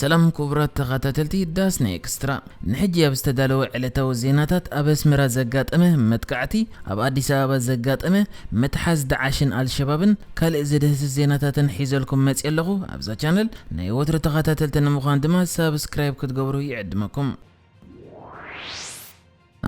ሰላም ክቡራት ተኸታተልቲ ዳስና ኤክስትራ፣ ንሕጂ ኣብ ዝተዳለወ ዕለታዊ ዜናታት ኣብ ኣስመራ ዘጋጠመ መጥቃዕቲ፣ ኣብ ኣዲስ ኣበባ ዘጋጠመ ምትሓዝ ዳዕሽን ኣልሸባብን ካልእ ዝድህስስ ዜናታትን ሒዘልኩም መጽየ ኣለኹ። ኣብዛ ቻነል ናይ ወትሩ ተኸታተልቲ ንምዃን ድማ ሳብስክራይብ ክትገብሩ ይዕድመኩም።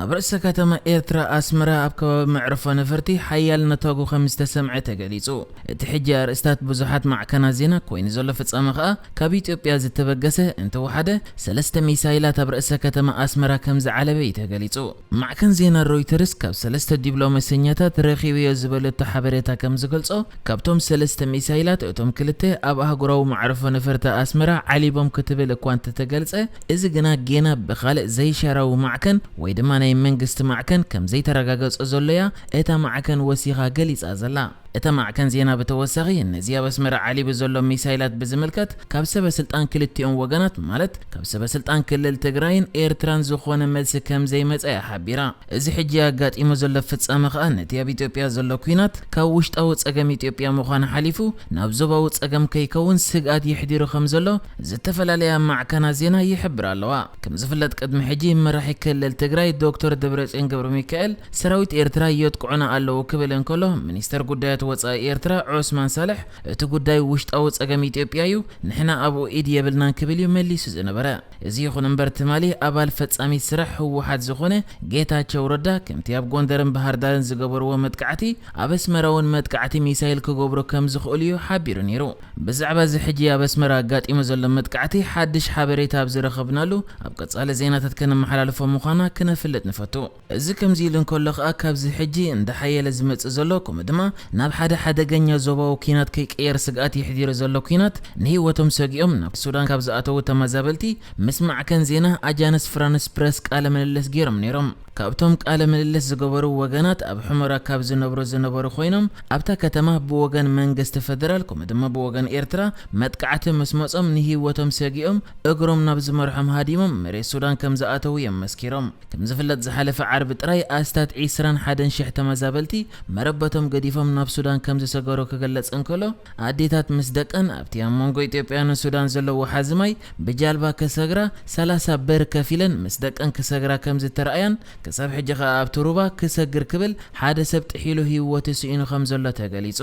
ኣብ ርእሰ ከተማ ኤርትራ ኣስመራ ኣብ ከባቢ መዕርፎ ነፈርቲ ሓያል ነታጉ ከም ዝተሰምዐ ተገሊጹ። እቲ ሕጂ ኣርእስታት ብዙሓት ማዕከናት ዜና ኮይኑ ዘሎ ፍጻመ ከኣ ካብ ኢትዮጵያ ዝተበገሰ እንተወሓደ ሰለስተ ሚሳይላት ኣብ ርእሰ ከተማ ኣስመራ ከም ዝዓለበ እዩ ተገሊጹ። ማዕከን ዜና ሮይተርስ ካብ ሰለስተ ዲፕሎማሰኛታት ረኺበዮ ዝበለቶ ሓበሬታ ከም ዝገልጾ፣ ካብቶም ሰለስተ ሚሳይላት እቶም ክልተ ኣብ ኣህጉራዊ መዕርፎ ነፈርቲ ኣስመራ ዓሊቦም ክትብል እኳ እንተተገልጸ፣ እዚ ግና ጌና ብኻልእ ዘይሻራዊ ማዕከን ወይ ድማ ናይ መንግስቲ ማዕከን ከም ዘይተረጋገጸ ዘሎ እያ እታ ማዕከን ወሲኻ ገሊጻ ዘላ። እታ ማዕከን ዜና ብተወሳኺ ነዚ ኣብ ኣስመራ ዓሊቡ ዘሎ ሚሳይላት ብዝምልከት ካብ ሰበ ስልጣን ክልቲኦም ወገናት ማለት ካብ ሰበ ስልጣን ክልል ትግራይን ኤርትራን ዝኾነ መልሲ ከም ዘይመጸ እያ ሓቢራ። እዚ ሕጂ ኣጋጢሙ ዘሎ ፍጻመ ከኣ ነቲ ኣብ ኢትዮጵያ ዘሎ ኲናት ካብ ውሽጣዊ ጸገም ኢትዮጵያ ምዃን ሓሊፉ ናብ ዞባዊ ጸገም ከይከውን ስግኣት የሕዲሩ ከም ዘሎ ዝተፈላለያ ማዕከናት ዜና ይሕብራ ኣለዋ። ከም ዝፍለጥ ቅድሚ ሕጂ መራሒ ክልል ትግራይ ዶክተር ደብረጽዮን ገብረ ሚካኤል ሰራዊት ኤርትራ የጥቅዑና ኣለዉ ክብል እንከሎ፣ ሚኒስተር ጉዳያት ወጻኢ ኤርትራ ዑስማን ሳልሕ እቲ ጉዳይ ውሽጣዊ ጸገም ኢትዮጵያ እዩ፣ ንሕና ኣብኡ ኢድ የብልናን ክብል እዩ መሊሱ ዝነበረ። እዚ ይኹን እምበር ትማሊ ኣባል ፈጻሚት ስራሕ ህወሓት ዝኾነ ጌታቸው ረዳ ከምቲ ኣብ ጎንደርን ባህር ዳርን ዝገበርዎ መጥቃዕቲ ኣብ ኣስመራ እውን መጥቃዕቲ ሚሳይል ክገብሩ ከም ዝኽእሉ እዩ ሓቢሩ ነይሩ። ብዛዕባ እዚ ሕጂ ኣብ ኣስመራ ኣጋጢሙ ዘሎ መጥቃዕቲ ሓድሽ ሓበሬታ ኣብ ዝረኸብናሉ ኣብ ቀጻሊ ዜናታት ከነመሓላልፎ ምዃና ክነፍልጥ ንፈቱ። እዚ ከምዚ ኢሉ እንከሎ ከኣ ካብዚ ሕጂ እንዳሓየለ ዝመጽእ ዘሎ ከምኡ ድማ ናብ ሓደ ሓደገኛ ዞባዊ ኲናት ከይቀየር ስግኣት የሕዲሩ ዘሎ ኲናት ንህይወቶም ሰጊኦም ናብ ሱዳን ካብ ዝኣተዉ ተመዛበልቲ ምስ ማዕከን ዜና ኣጃንስ ፍራንስ ፕረስ ቃለ ምልልስ ገይሮም ነይሮም። ካብቶም ቃለ ምልልስ ዝገበሩ ወገናት ኣብ ሑመራ ካብ ዝነብሩ ዝነበሩ ኮይኖም ኣብታ ከተማ ብወገን መንግስቲ ፈደራል ከምኡ ድማ ብወገን ኤርትራ መጥቃዕቲ ምስ መጾም ንህይወቶም ሰጊኦም እግሮም ናብ ዝመርሖም ሃዲሞም መሬት ሱዳን ከም ዝኣተዉ እዮም መስኪሮም። ከም ዝፍለጥ ዝሓለፈ ዓርቢ ጥራይ ኣስታት ዒስራን ሓደን ሽሕ ተመዛበልቲ መረበቶም ገዲፎም ናብ ሱዳን ከም ዝሰገሩ ክግለጽ እንከሎ ኣዴታት ምስ ደቀን ኣብቲ ኣብ መንጎ ኢትዮጵያን ሱዳን ዘለዎ ሓዚ ማይ ብጃልባ ክሰግራ ሰላሳ ብር ከፊለን ምስ ደቀን ክሰግራ ከም ዝተረኣያን ክሳብ ሕጂ ከኣ ኣብቲ ሩባ ክሰግር ክብል ሓደ ሰብ ጥሒሉ ህይወቱ ስኢኑ ከም ዘሎ ተገሊጹ።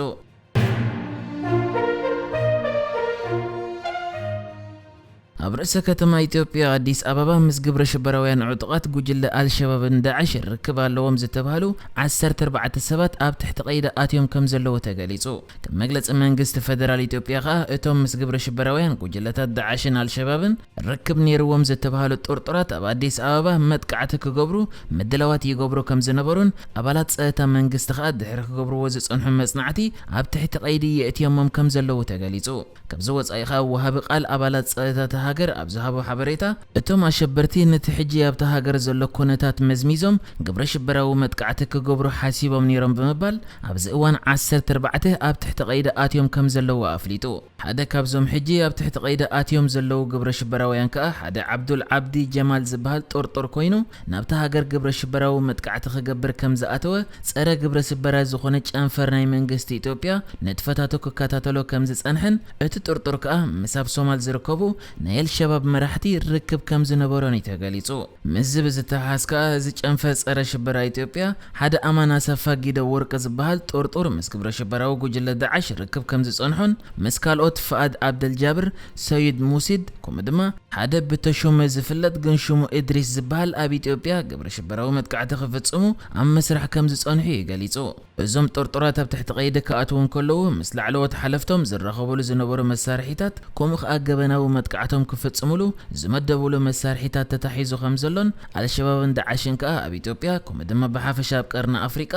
ኣብ ርእሰ ከተማ ኢትዮጵያ ኣዲስ ኣበባ ምስ ግብረ ሽበራውያን ዕጡቓት ጉጅለ ኣልሸባብን ዳዕሽ ርክብ ኣለዎም ዝተባህሉ ዓሰርተ ኣርባዕተ ሰባት ኣብ ትሕቲ ቀይዲ ኣትዮም ከም ዘለዉ ተገሊጹ። ከም መግለጺ መንግስቲ ፈደራል ኢትዮጵያ ከኣ እቶም ምስ ግብረ ሽበራውያን ጉጅለታት ዳዕሽን ኣልሸባብን ርክብ ነይርዎም ዝተባህሉ ጥርጡራት ኣብ ኣዲስ ኣበባ መጥቃዕቲ ክገብሩ ምድላዋት ይገብሩ ከም ዝነበሩን ኣባላት ጸጥታ መንግስቲ ከኣ ድሕሪ ክገብርዎ ዝጸንሑ መጽናዕቲ ኣብ ትሕቲ ቀይዲ የእትዮሞም ከም ዘለዉ ተገሊጹ። ካብዚ ወጻኢ ከኣ ወሃቢ ቃል ኣባላት ጸጥታ እታ ሃገር ኣብ ዝሃቦ ሓበሬታ፣ እቶም ኣሸበርቲ ነቲ ሕጂ ኣብታ ሃገር ዘሎ ኩነታት መዝሚዞም ግብረ ሽበራዊ መጥቃዕቲ ክገብሩ ሓሲቦም ነይሮም ብምባል ኣብዚ እዋን ዓሰርተ ኣርባዕተ ኣብ ትሕቲ ቀይዲ ኣትዮም ከም ዘለዉ ኣፍሊጡ። ሓደ ካብዞም ሕጂ ኣብ ትሕቲ ቀይዲ ኣትዮም ዘለዉ ግብረ ሽበራውያን ከኣ ሓደ ዓብዱል ዓብዲ ጀማል ዝበሃል ጥርጡር ኮይኑ ናብታ ሃገር ግብረ ሽበራዊ መጥቃዕቲ ክገብር ከም ዝኣተወ ጸረ ግብረ ሽበራ ዝኾነ ጨንፈር ናይ መንግስቲ ኢትዮጵያ ንጥፈታቱ ክከታተሎ ከም ዝጸንሐን እቲ ጥርጡር ከኣ ምስ ኣብ ሶማል ዝርከቡ ናይ ኣልሸባብ መራሕቲ ርክብ ከም ዝነበሮን እዩ ተገሊጹ። ምስዚ ብዝተሓሓዝ ከኣ እዚ ጨንፈር ጸረ ሽበራ ኢትዮጵያ ሓደ ኣማን ኣሰፋ ጊደ ወርቅ ዝበሃል ጥርጡር ምስ ግብረ ሽበራዊ ጉጅለ ዳዕሽ ርክብ ከም ዝጸንሖን ምስ ካልኦት ፍኣድ ዓብደልጃብር፣ ሰይድ ሙሲድ ከምኡ ድማ ሓደ ብተሾመ ዝፍለጥ ግን ሽሙ እድሪስ ዝበሃል ኣብ ኢትዮጵያ ግብረ ሽበራዊ መጥቃዕቲ ክፍጽሙ ኣብ መስርሕ ከም ዝጸንሑ እዩ ገሊጹ። እዞም ጥርጡራት ኣብ ትሕቲ ቀይዲ ክኣትዉ እንከለዉ ምስ ላዕለዎት ሓለፍቶም ዝራኸብሉ ዝነበሩ መሳርሒታት ከምኡ ከኣ ገበናዊ መጥቃዕቶም ክፍጽምሉ ዝመደብሉ መሳርሒታት ተታሒዙ ከም ዘሎን ኣልሸባብን ዳዕሽን ከኣ ኣብ ኢትዮጵያ ከምኡ ድማ ብሓፈሻ ኣብ ቀርኒ ኣፍሪቃ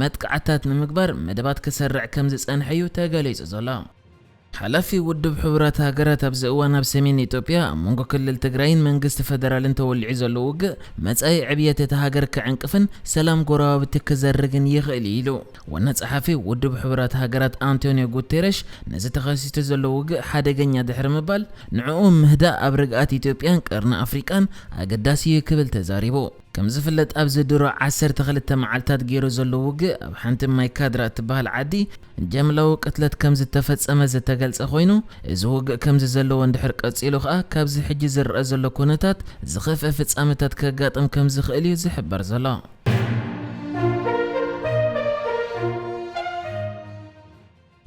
መጥቃዕታት ንምግባር መደባት ክሰርዕ ከም ዝጸንሐ እዩ ተገሊጹ ዘሎ። ሓላፊ ውድብ ሕቡራት ሃገራት ኣብዚ እዋን ኣብ ሰሜን ኢትዮጵያ ኣብ መንጎ ክልል ትግራይን መንግስቲ ፈደራልን ተወሊዑ ዘሎ ውግእ መጻኢ ዕብየት እታ ሃገር ክዕንቅፍን ሰላም ጎረባብቲ ክዘርግን ይኽእል እዩ ኢሉ። ዋና ጸሓፊ ውድብ ሕቡራት ሃገራት ኣንቶኒዮ ጉቴረሽ ነዚ ተኸሲቱ ዘሎ ውግእ ሓደገኛ ድሕሪ ምባል ንዕኡ ምህዳእ ኣብ ርግኣት ኢትዮጵያን ቀርኒ ኣፍሪቃን ኣገዳሲ እዩ ክብል ተዛሪቡ። ከም ዝፍለጥ፣ ኣብዚ ድሮ ዓሰርተ ክልተ መዓልታት ገይሩ ዘሎ ውግእ ኣብ ሓንቲ ማይካድራ እትበሃል ዓዲ ጀምላዊ ቅትለት ከም ዝተፈጸመ ዝተገልጸ ኮይኑ፣ እዚ ውግእ ከምዚ ዘለዎ እንድሕር ቀጺሉ ከኣ ካብዚ ሕጂ ዝረኣ ዘሎ ኩነታት ዝኸፍአ ፍጻመታት ከጋጥም ከም ዝኽእል እዩ ዝሕበር ዘሎ።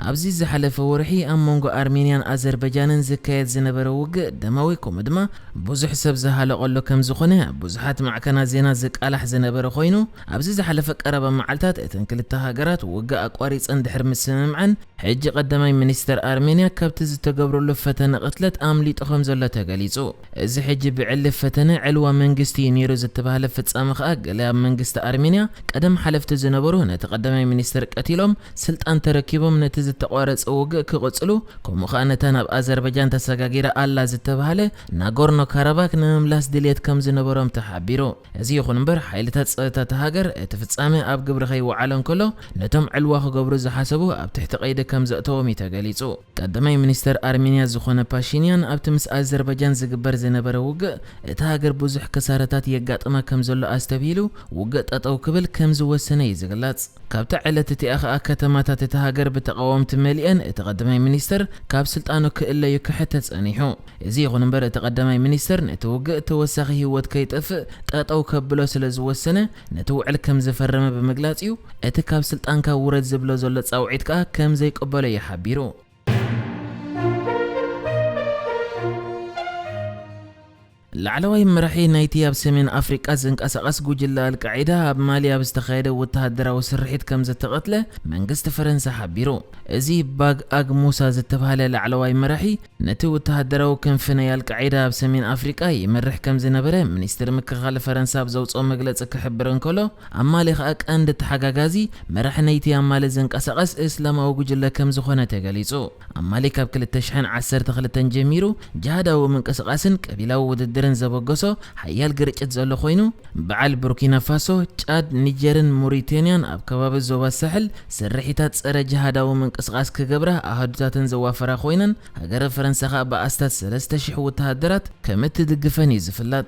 ኣብዚ ዝሓለፈ ወርሒ ኣብ መንጎ ኣርሜንያን ኣዘርበጃንን ዝካየድ ዝነበረ ውግእ ደማዊ ከምኡ ድማ ብዙሕ ሰብ ዝሃለቐሉ ከም ዝኾነ ብዙሓት ማዕከናት ዜና ዝቃላሕ ዝነበረ ኮይኑ፣ ኣብዚ ዝሓለፈ ቀረባ መዓልታት እተን ክልተ ሃገራት ውግእ ኣቋሪጸን ድሕሪ ምስምምዐን፣ ሕጂ ቀዳማይ ሚኒስተር ኣርሜንያ ካብቲ ዝተገብረሉ ፈተነ ቅትለት ኣምሊጡ ከም ዘሎ ተገሊጹ። እዚ ሕጂ ብዕሊ ፈተነ ዕልዋ መንግስቲ እዩ ነይሩ ዝተባህለ ፍጻመ ከኣ፣ ገለ ኣብ መንግስቲ ኣርሜንያ ቀደም ሓለፍቲ ዝነበሩ ነቲ ቀዳማይ ሚኒስተር ቀቲሎም ስልጣን ተረኪቦም ነቲ ዝተቋረጸ ውግእ ክቕጽሉ፣ ከምኡ ከኣ ነታ ናብ ኣዘርባጃን ተሰጋጊራ ኣላ ዝተባህለ ናጎርኖ ካራባክ ንምምላስ ድልየት ከም ዝነበሮም ተሓቢሩ። እዚ ይኹን እምበር፣ ሓይልታት ጸጥታ እታ ሃገር እቲ ፍጻመ ኣብ ግብሪ ከይወዓለ እንከሎ፣ ነቶም ዕልዋ ክገብሩ ዝሓሰቡ ኣብ ትሕቲ ቀይዲ ከም ዘእተዎም እዩ ተገሊጹ። ቀዳማይ ሚኒስተር ኣርሜንያ ዝኾነ ፓሺንያን፣ ኣብቲ ምስ ኣዘርባጃን ዝግበር ዝነበረ ውግእ፣ እታ ሃገር ብዙሕ ክሳረታት የጋጥማ ከም ዘሎ ኣስተብሂሉ፣ ውግእ ጠጠው ክብል ከም ዝወሰነ እዩ ዝግለጽ። ካብታ ዕለት እቲኣ ከኣ ከተማታት እታ ሃገር ብተቓወምቲ መሊአን፣ እቲ ቀዳማይ ሚኒስተር ካብ ስልጣኑ ክእለዩ ክሕተ ጸኒሑ። እዚ ይኹን እምበር፣ እቲ ቀዳማይ ሚኒስተር ነቲ ውግእ ተወሳኺ ህይወት ከይጠፍእ ጠጠው ከብሎ ስለ ዝወሰነ፣ ነቲ ውዕል ከም ዝፈረመ ብምግላጽ እዩ፣ እቲ ካብ ስልጣንካ ውረድ ዝብሎ ዘሎ ጻውዒት ከኣ ከም ዘይቅበሎ እዩ ሓቢሩ። ላዕለዋይ መራሒ ናይቲ ኣብ ሰሜን ኣፍሪቃ ዝንቀሳቐስ ጉጅለ ኣልቃዒዳ ኣብ ማሊ ኣብ ዝተኻየደ ወተሃደራዊ ስርሒት ከም ዝተቐትለ መንግስቲ ፈረንሳ ሓቢሩ። እዚ ባግ ኣግ ሙሳ ዝተባህለ ላዕለዋይ መራሒ ነቲ ወተሃደራዊ ክንፊ ናይ ኣልቃዒዳ ኣብ ሰሜን ኣፍሪቃ ይመርሕ ከም ዝነበረ ሚኒስትሪ ምክልኻል ፈረንሳ ኣብ ዘውፅኦ መግለፂ ክሕብር እንከሎ፣ ኣብ ማሊ ከኣ ቀንዲ ተሓጋጋዚ መራሒ ናይቲ ኣብ ማሊ ዝንቀሳቐስ እስላማዊ ጉጅለ ከም ዝኾነ ተገሊጹ። ኣብ ማሊ ካብ ክልተ ሽሕን ዓሰርተ ክልተን ጀሚሩ ጅሃዳዊ ምንቅስቓስን ቀቢላዊ ውድድርን ዘበገሶ ሓያል ግርጭት ዘሎ ኮይኑ፣ በዓል ቡርኪና ፋሶ፣ ጫድ፣ ኒጀርን ሞሪቴንያን ኣብ ከባቢ ዞባ ሳሕል ስርሒታት ጸረ ጅሃዳዊ ምንቅስቓስ ክገብራ ኣሃዱታተን ዘዋፈራ ኮይነን፣ ሃገረ ፈረንሳ ከኣ ብኣስታት ሰለስተ ሽሕ ወተሃደራት ከም እትድግፈን እዩ ዝፍለጥ።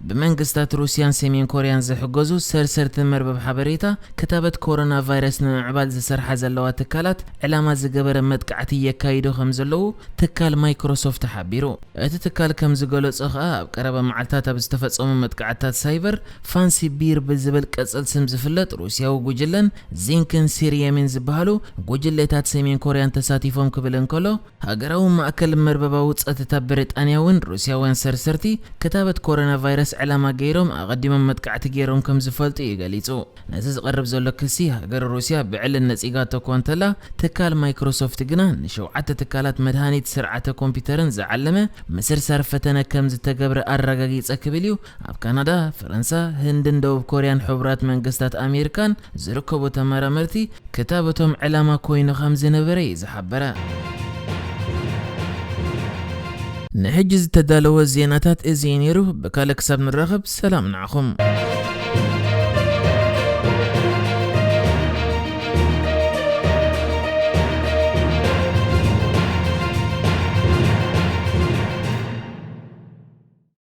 ብመንግስታት ሩስያን ሰሜን ኮርያን ዝሕገዙ ሰርሰርቲ መርበብ ሓበሬታ፣ ክታበት ኮሮና ቫይረስ ንምምዕባል ዝሰርሓ ዘለዋ ትካላት ዕላማ ዝገበረ መጥቃዕቲ የካይዱ ከም ዘለዉ ትካል ማይክሮሶፍት ሓቢሩ። እቲ ትካል ከም ዝገለጾ ከኣ፣ ኣብ ቀረባ መዓልታት ኣብ ዝተፈጸሙ መጥቃዕትታት ሳይበር፣ ፋንሲ ቢር ብዝብል ቅጽል ስም ዝፍለጥ ሩስያዊ ጉጅለን ዚንክን ሲርየምን ዝበሃሉ ጉጅሌታት ሰሜን ኮርያን ተሳቲፎም ክብል እንከሎ፣ ሃገራዊ ማእከል መርበባዊ ጸጥታ ብሪጣንያ እውን ሩስያውያን ሰርሰርቲ ክታበት ኮሮና ቫይረስ ዕላማ ገይሮም ኣቐዲሞም መጥቃዕቲ ገይሮም ከም ዝፈልጡ እዩ ገሊጹ። ነዚ ዝቐርብ ዘሎ ክሲ፣ ሃገር ሩስያ ብዕልን ነጺጋቶ እኳ እንተላ፣ ትካል ማይክሮሶፍት ግና ንሸውዓተ ትካላት መድሃኒት ስርዓተ ኮምፒውተርን ዝዓለመ ምስርሳር ፈተነ ከም ዝተገብረ ኣረጋጊጸ ክብል እዩ ኣብ ካናዳ፣ ፈረንሳ፣ ህንድን ደቡብ ኮርያን ሕቡራት መንግስታት ኣሜሪካን ዝርከቡ ተመራመርቲ ክታበቶም ዕላማ ኮይኑ ከም ዝነበረ እዩ ዝሓበረ። ንሕጂ ዝተዳለወ ዜናታት እዚ እዩ ነይሩ። ብካልእ ክሳብ ንራኸብ፣ ሰላም ንዓኹም።